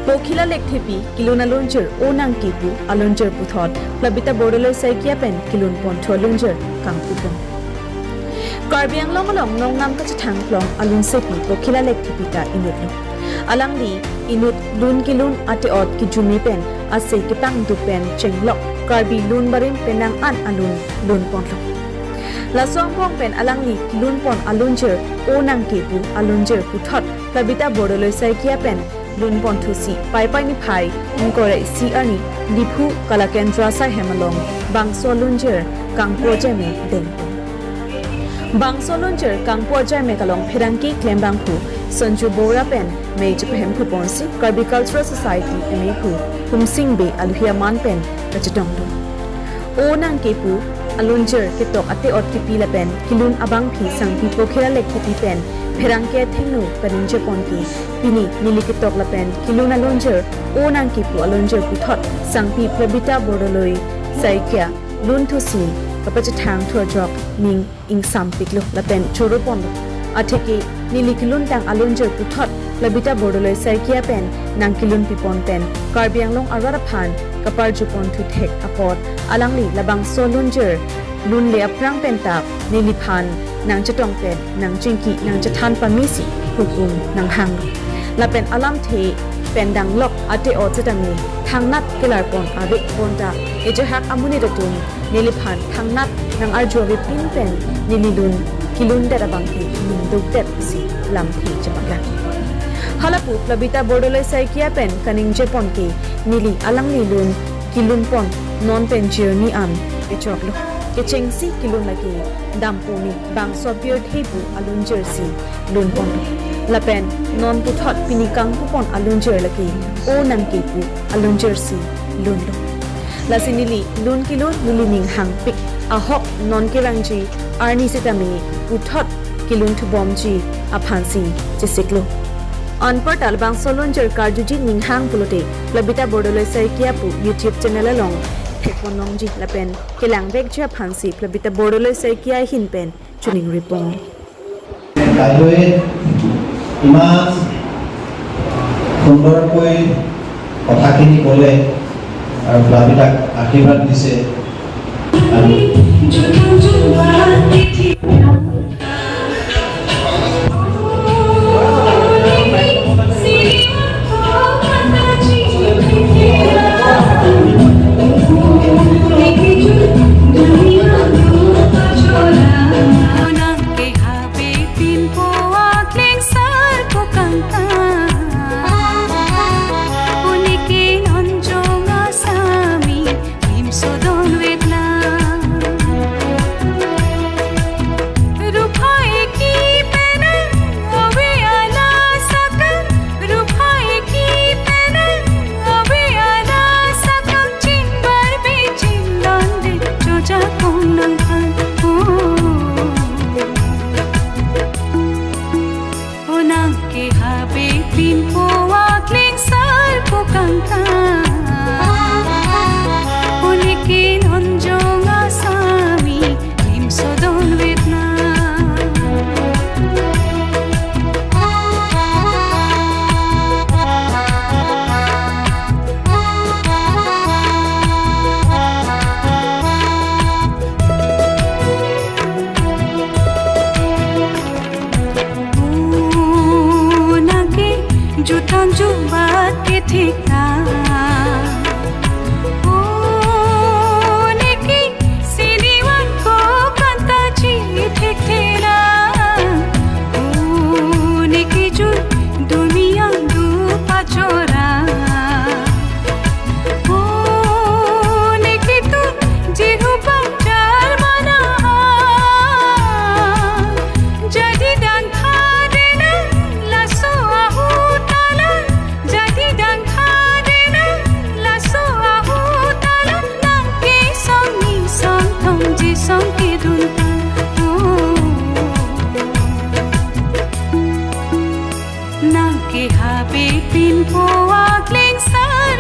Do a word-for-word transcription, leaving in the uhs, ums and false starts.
Pokhila Lekthepi kilun alunjir O Nangke pu alunjir puthot Plabita Bordoloi Saikia pen kilun ponthu alunjir kangpupon. Karbi Anglong along nongnam kachethang phlong alunsepi Pokhila Lekthepi ta inutlo. Alangli inut lun kilun ate-ot kijumi pen ase kepangduk pen chenglok Karbi lun barim penang an alun lun ponlo. Laso angbong pen alangli kilun pon alunjir O Nangke pu alunjir puthot Plabita Bordoloi Saikia pen lun ponthusi Paipai niphai ingkoi ra isi arni Diphu Kalakendra Saihem along bangso alunjir kangpu ajai me dengpon. Bangso alunjir kangpu ajai me along pherangke klembangphu Sanju Bora pen mei chepahemphuponsi Karbi Cultural Society amephu Humsing Bey alohi aman pen kachetongdun. O Nangke pu alunjir ketok ate-ot kipi lapen kilun abangpi sangpi Pokhila Lekthepi pen pherangke athengno kaningjepon ke pini neli ketok lapen kilun alunjir O Nangke pu alunjir puthot sangpi Plabita Bordoloi Saikia lunthusi kapachethang thu ajok ning ingsampiklo lapen choroponlo. Atheke neli keluntang alunjir puthot Plabita Bordoloi Saikia pen nangkelun pipon pen Karbi Anglong arat aphan kaparjupon thuthek apot alangli labangso alunjir lunle aphrang pen ta neliphan nangchetong pen nangchingki nangchethan pamesi hukum nanghang. Lapen alamthe pen danglok ate-ot setame thangnat kelarpon ave pon ta ejahak amonit atum neliphan thangnat nang-arju avepin pen neli lun kelundet abang ke ningdukdet si lamthe chepaklang. Halapu Plabita Bordoloi Saikia pen kaningjepon ke neli alangli lun kelunpon non pen jirni an kechoklo. Kechengsi kelun lake dampo ni bangso apirthe pu alunjir si lunpon. Lapen non puthot pini kangpupon alunjir lake O Nangke pu alunjir si lunlo. Lasi neli lun kelun neli ning hangpik ahok non kerangji arni setame puthot kelun thubomji aphansi chesiklo. Anparta labangso alunjir karjuji ning hang pulote Plabita Bordoloi Saikia pu YouTube channel along thekpon longji lapen kelang vekji aphansi Plabita Bordoloi Saikia ahin pen choningri pon. কাইলৈ ইমান সুন্দৰকৈ কথাখিনি ক'লে আৰু প্লাবিতাক আশীৰ্বাদ দিছে আৰু O Nangke habe pinpo akling sarpo kangkang. O neke non jong asami lim sodon vetna. O nangke jutang jubat ke thik ta. O neke siniwan ko kanta ji thik thela. O neke ju dunia du pachora. O neke tu jihu pangchar mana. Jadi dang khadena laso ahut alam. Jadi dang khadena laso ahut alam. Nangke song ni song thong ji song kedun ta. O. Nangke habe pinpo akling sar